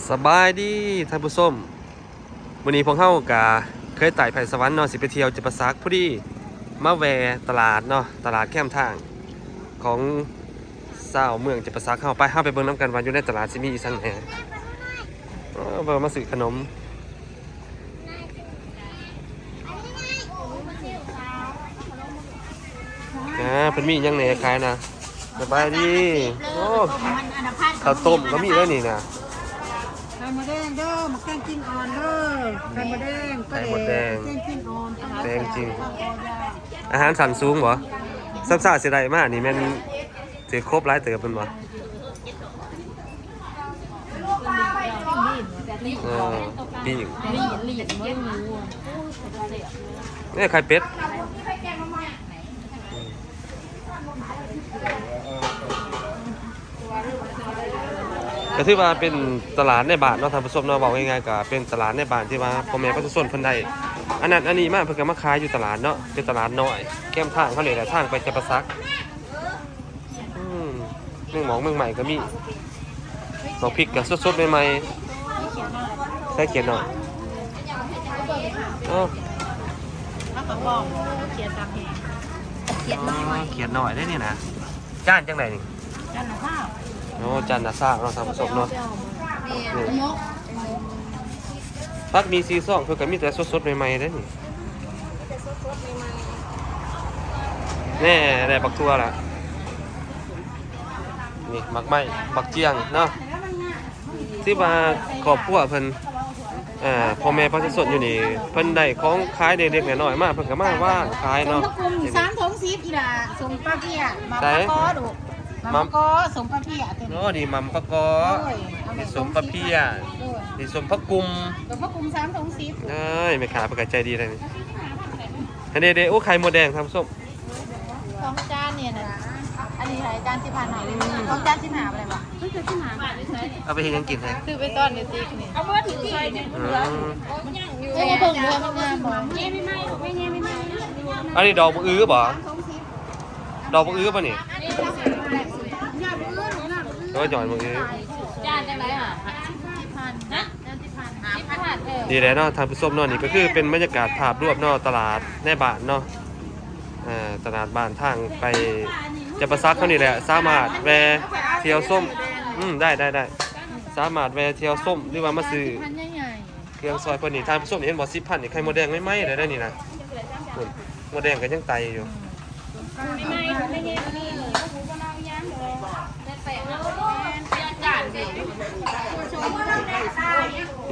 ສະບາຍດີທ່ານຜູ້ຊົມ, ມື້ນີ້ພວກເຮົາກະເຄີຍໄຕ່ໄພສະຫວັນເນາະ ຊິໄປທ່ຽວຈຳປາສັກ, ພໍດີມາແວ່ຕະຫຼາດເນາະ ຕະຫຼາດແຄມທາງຂອງຊາວເມືອງຈຳປາສັກເຮົາ. ໄປ ເຮົາໄປເບິ່ງນຳກັນວ່າຢູ່ໃນຕະຫຼາດຊິມີອີ່ຫຍັງແດ່. ເອີ ເບິ່ງ ມາຊື້ຂະໜົມ. ອ່າ ເພິ່ນມີຫຍັງແດ່ຂາຍນະ? ສະບາຍດີ. ໂອ້ ເຂົ້າຕົ້ມກໍມີເດ້ນີ້ນະ. ໄຂ່ມົດແດງເດີ ໝາກແຕງຈິງອ່ອນເດີ ໄຂ່ມົດແດງ ໄຂ່ມົດແດງ ແຕງຈິງອ່ອນ ແຕງຈິງ. ອາຫານຊັ້ນສູງບໍ່? ຊຳຊາຊິໄດ້ມານີ້ແມ່ນ ຖືກຄົບຫຼາຍເຕີບແມ່ນບໍ່? ເອີ ປີ້ງ ນີ້ໄຂ່ເປັດ. ກໍຖືວ່າເປັນຕະຫຼາດໃນບ້ານເນາະທ່ານຜູ້ຊົມເນາະ, ເວົ້າງ່າຍໆກໍເປັນຕະຫຼາດໃນບ້ານທີ່ວ່າພໍ່ແມ່ປະຊາຊົນເພິ່ນໄດ້ອັນນັ້ນອັນນີ້ມາ ເພິ່ນກໍມາຂາຍຢູ່ຕະຫຼາດເນາະ, ເປັນຕະຫຼາດນ້ອຍແຄມທາງເຮົານີ້ແຫຼະ ທາງໄປຈຳປາສັກ. ອືມ ແມງໝອກແມງໄມ້ກໍມີ, ໝາກພິກກໍສົດໆໃໝ່ໆ. ໃສ່ຂຽດໜ້ອຍ ເອີ ເອົາກະບອກຂຽດຕາກແຫ້ງ ຂຽດໜ້ອຍ ຂຽດໜ້ອຍເດ້ນີ້ນະ. ຈານຈັ່ງໃດນີ້? ຈານລະຊາວ. ໂອ້ ຈານລະຊາວເນາະທ່ານຜູ້ຊົມເນາະ. ນີ້ ຜັກໝີ່ສີ່ຊອງ ເພິ່ນກໍມີແຕ່ສົດໆໃໝ່ໆເດ້ນີ້. ແນ່ ໄດ້ບັກຖົ່ວລະ ນີ້ໝາກໄມ້ ໝາກຈຽງເນາະ. ຖືວ່າຄອບຄົວເພິ່ນ ເອີ ພໍ່ແມ່ປະຊາຊົນຢູ່ນີ້ ເພິ່ນໄດ້ຂອງຂາຍເລັກໆນ້ອຍໆມາ ເພິ່ນກໍມາວາງຂາຍເນາະ. ສົ້ມຜັກກຸມສາມຖົງສິບ ອີ່ຫຼ້າ. ສົ້ມປາເພຍ ໝ່ຳປາກໍລູກ ໝ່ຳປາກໍ ສົ້ມປາເພຍ. ໂອ້ ນີ້ໝ່ຳປາກໍ ນີ້ສົ້ມປາເພຍ ນີ້ສົ້ມຜັກກຸມ ສົ້ມຜັກກຸມສາມຖົງສິບ. ເອີຍ ແມ່ຄ້າເພິ່ນກໍໃຈດີເດ້ນີ້. ອັນນີ້ເດ້ ໂອ້ ໄຂ່ມົດແດງທ່ານຜູ້ຊົມ. ສອງຈານນີ້ນະ ອັນນີ້ໃຫ້ຈານສິບຫ້າເນາະ ສອງຈານສິບຫ້າບໍ່ໄດ້ບໍ່? ເອົາໄປເຮັດຫຍັງກິນແທ້? ຊື້ໄປຕ້ອນຢູ່ຕິກນີ້ ເອົາເບິດນີ້ຕິ. ອືມ ເອີຍ ເບິ່ງເດີ ມັນງາມບໍ່? ອັນນີ້ດອກບັກອື້ບໍ່? ດອກບັກອື້ບໍ່ນີ້? ໂອ້ຍ ດອກບັກອື້. ຈານຈັ່ງໃດຫະ? ສິບພັນ ເອີ ນີ້ແຫຼະເນາະທ່ານຜູ້ຊົມເນາະ, ນີ້ກໍຄືເປັນບັນຍາກາດພາບລວມເນາະ ຕະຫຼາດໃນບ້ານເນາະ. ເອີ ຕະຫຼາດບ້ານທາງໄປຈຳປາສັກເຮົານີ້ແຫຼະ ສາມາດແວ່ທ່ຽວຊົມ. ອືມ ໄດ້ ໄດ້ ໄດ້ ສາມາດແວ່ທ່ຽວຊົມ ຫຼືວ່າມາຊື້ເຄື່ອງຊ່ອຍເພິ່ນນີ້. ທ່ານຜູ້ຊົມເຫັນບໍ່ ສິບພັນນີ້ ໄຂ່ມົດແດງໃໝ່ໆເລີຍເດ້ນີ້ນະ. ພຸ້ນ ມົດແດງກໍຍັງໄຕ່ຢູ່.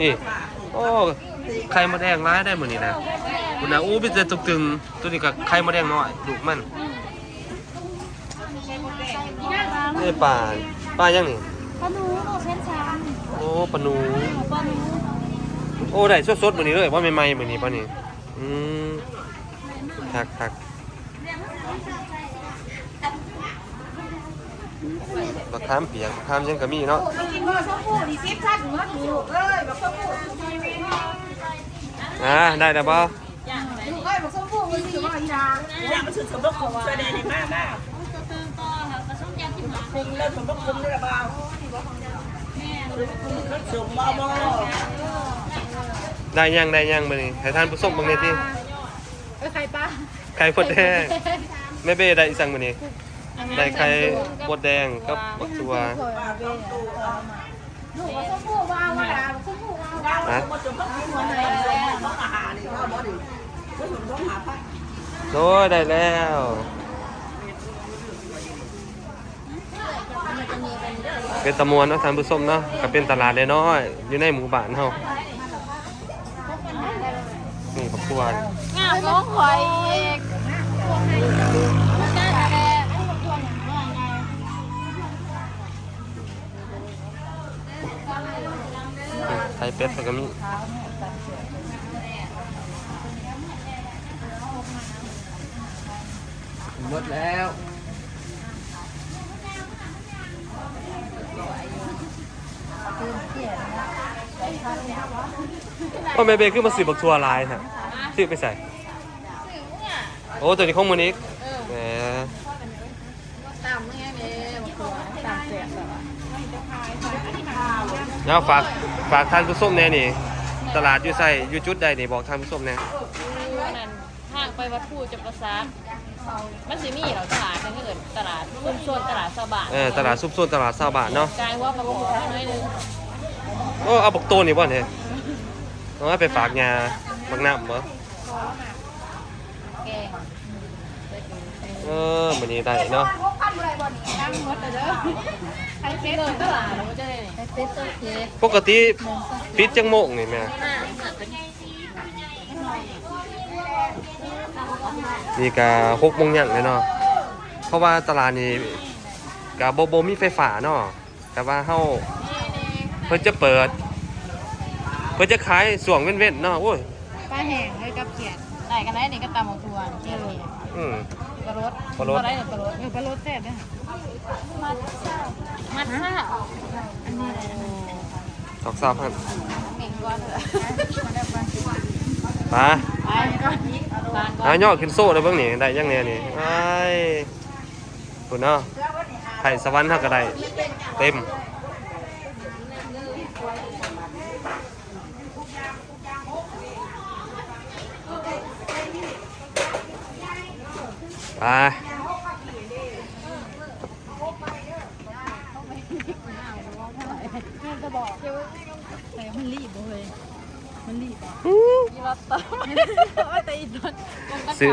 ນີ້ ໂອ້ ໄຂ່ມົດແດງຫຼາຍໄດ໋ມື້ນີ້ນະ. ພຸ້ນນະ ໂອ້ ມີແຕ່ຕຶງໆ. ໂຕນີ້ກໍໄຂ່ມົດແດງນ້ອຍ ລູກມັນ. ເອີ ປາ ປາຫຍັງນີ້? ປາໜູ ເປັນສາມ. ໂອ້ ປາໜູ ເອີ ປາໜູ. ໂອ້ ໄດ້ສົດໆມື້ນີ້ເລີຍບໍ່? ໃໝ່ໆມື້ນີ້ບໍ່ນີ້? ອືມ ຄັກໆ. ບັກຂາມປຽກ ບັກຂາມຫຍັງກໍມີເນາະ. ກິນບໍ່ ຊົມພູນີ້ສິບພັນໝົດລູກເອີຍ ບັກຊົມພູ. ອ່າ ໄດ້ແລ້ວບໍ່? ລູກເອີຍ ບັກຊົມພູມັນຊິບໍ່ອີ່ຫຼ້າ. ຢ່າມາຊຸດສົມບັກຄຸມຊ່ວຍແດ່ນີ້ ມາ ມາ. ຄຸມແລ້ວສົມບັກຄຸມນີ້ລະບໍ່? ສົມບໍ່ບໍ່? ໄດ້ຫຍັງ ໄດ້ຫຍັງມື້ນີ້ ໃຫ້ທ່ານຜູ້ຊົມເບິ່ງແດ່ຕິ. ເອີ ໄຂ່ປາ ໄຂ່ມົດແດງ. ແມ່ເບ້ໄດ້ອີ່ຫຍັງມື້ນີ້? ໄດ້ໄຂ່ມົດແດງກັບບັກຖົ່ວ. ລູກວ່າຊົມພູບໍ່ເອົາ ວ່າຫຼ້າ ຊົມພູບໍ່ເອົາ. ຮະ? ໂດຍ ໄດ້ແລ້ວ. ເປັນຕາມ່ວນເນາະທ່ານຜູ້ຊົມເນາະ, ກໍເປັນຕະຫຼາດນ້ອຍໆຢູ່ໃນໝູ່ບ້ານເຮົາ. ນີ້ບັກຖົ່ວ ງາມຂອງຂ້ອຍອີກ. ໄຂ່ເປັດເພິ່ນກໍມີ. ໝົດແລ້ວ. ໂອ້ ແມ່ເບ້ຄືມາຊື້ບັກຖົ່ວຫຼາຍແທ້? ຊື້ໄປໃສ? ໂອ້ ຕົວນີ້ຂອງມື້ນີ້. ເອີ ແໝ ຕຳແຮງເດ້ ບັກຖົ່ວ ຕຳແຊບແລ້ວ. ແລ້ວຝາກ ຝາກທ່ານຜູ້ຊົມແດ່ນີ້ ຕະຫຼາດຢູ່ໃສ ຢູ່ຈຸດໃດນີ້ ບອກທ່ານຜູ້ຊົມແດ່. ຢູ່ອັນນັ້ນ ທາງໄປວັດພູຈຳປາສັກ ມັນຊິມີດອກຕະຫຼາດ ເອີ້ນຕະຫຼາດຊຸມຊົນ ຕະຫຼາດຊາວບ້ານ. ເອີ ຕະຫຼາດຊຸມຊົນ ຕະຫຼາດຊາວບ້ານເນາະ. ກາຍຫົວປາກກະໂມງໜ້ອຍໜຶ່ງ. ໂອ້ ເອົາບັກໂຕນີ້ບໍ່ນີ້ ເອົາໄປຝາກຍ່າ ບັກນ້ຳບໍ່? ແກງ. ເອີ ມື້ນີ້ໄດ້ເນາະ. ໄຂ່ເປັດເນາະ ຕະຫຼາດເນາະ ບໍ່ໃຊ່ ໄຂ່ເປັດ ເອີ ເຄັກ. ປົກກະຕິປິດຈັກໂມງນີ້ແມ່? ນີ້ກະຫົກໂມງຍັງແລ້ວເນາະ ເພາະວ່າຕະຫຼາດນີ້ກະບໍ່ ບໍ່ມີໄຟຟ້າເນາະ. ແຕ່ວ່າເຮົາ ເພິ່ນຈະເປີດ ເພິ່ນຈະຂາຍຊ່ວງເວັ້ນໆເນາະ. ໂອ້ຍ ປາແຫ້ງເລີຍກັບຂຽດ ໄດ້ກັນໄດ້ນີ້ ກັບຕຳບັກຖົ່ວ ຂຽດນີ້. ອືມ ປາລົດ ປາລົດ ບໍ່ໄດ້ປາລົດ. ເອີ ປາລົດແຊບເດ້. ມັດຊາວ ມັດຊາວ ອັນນີ້ແຫຼະ ດອກຊາວພັນ. ເມັນກ່ອນເຖາະ ໄປ ໄປກ່ອນ ຫາຍໍ້ຂຶ້ນໂຊແດ່ເບິ່ງນີ້ ໄດ້ຫຍັງແດ່ນີ້. ອ້າຍ ພຸ້ນເນາະ ໄທສະຫວັນເຮົາກໍໄດ້ເຕັມ. ໄປ ແມ່ນຈະບອກ ແຕ່ມັນລີບບໍ່ເຮີ້ຍ ມັນລີບບໍ່? ອີ່ລັອດຕອ ວ່າແຕ່ອີ່ຕົນ ຊື້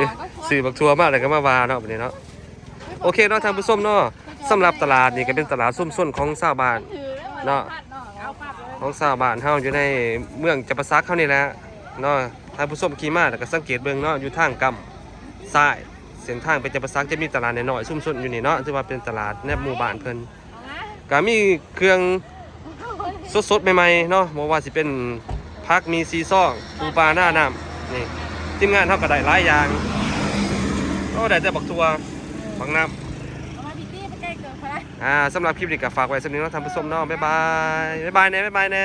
ຊື້ບັກຖົ່ວມາແລ້ວກໍມາວ່າເນາະ ບັດນີ້ເນາະ. ໂອເຄເນາະທ່ານຜູ້ຊົມເນາະ ສຳລັບຕະຫຼາດນີ້ກໍເປັນຕະຫຼາດຊຸມຊົນຂອງຊາວບ້ານເນາະ ຂອງຊາວບ້ານເຮົາຢູ່ໃນເມືອງຈຳປາສັກເຮົານີ້ແຫຼະເນາະ. ທ່ານຜູ້ຊົມຂີ່ມາແລ້ວກໍສັງເກດເບິ່ງເນາະ ຢູ່ທາງກ້ຳຊ້າຍ ເສັ້ນທາງໄປຈຳປາສັກຈະມີຕະຫຼາດນ້ອຍໆຊຸມຊົນຢູ່ນີ້ເນາະ ຖືວ່າເປັນຕະຫຼາດໃນໝູ່ບ້ານເພິ່ນ ກໍມີເຄື່ອງ ສົດໆໃໝ່ໆເນາະ ບໍ່ວ່າຊິເປັນຜັກ ໝີ່ ສີ່ຊອງ ປູປາ ໜ້ານ້ຳ. ນີ້ທີມງານເຮົາກໍໄດ້ຫຼາຍຢ່າງ ໂອ້ ໄດ້ແຕ່ບັກຖົ່ວ ບັກນ້ຳ. ອ່າ ສຳລັບຄລິບນີ້ກໍຝາກໄວ້ສ່ຳນີ້ເນາະທ່ານຜູ້ຊົມເນາະ. ບາຍບາຍ ບາຍບາຍແດ່ ບາຍບາຍແດ່.